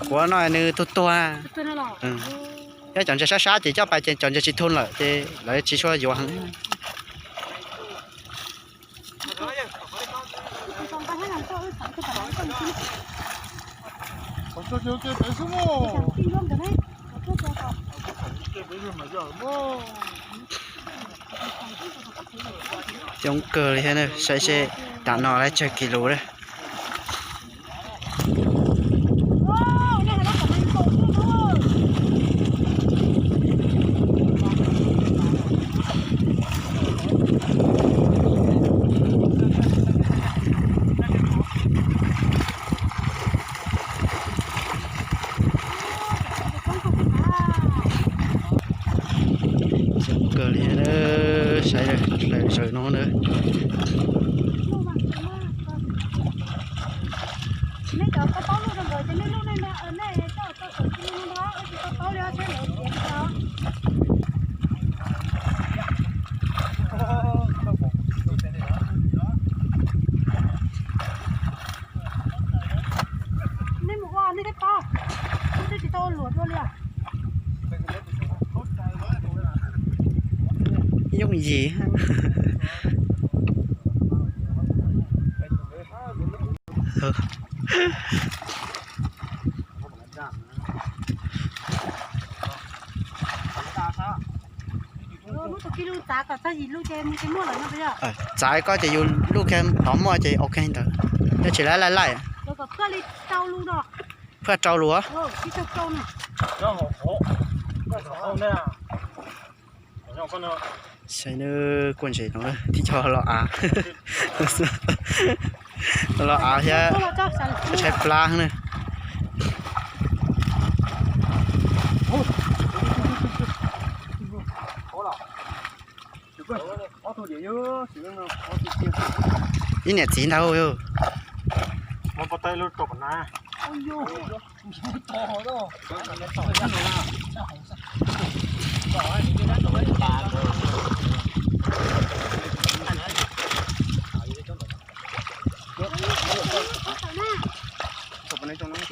Quav no nws tuag tuag. Yog cov ntses sab sab ces coj pais ces cov ntses tsis thum lawm ces lawv tsis tshua yuav heev. Coob kawg li thiab, saib seb tam no lawv tsawg kis lus lawm. Coob kawg li, saib lawm zaws no na. Nej mus ua nej thiaj paub, kuv twb tsis tau ua luam dua li. Yooj yim. Txav koj ces yus luj kiag tod muaj ces ok ntawd, nyob tsis laij laij. Phaj rau lus. Saib nws kuj ntses no tib co los av, los av thiab tshaib plab na. Ib niam txiv ntag.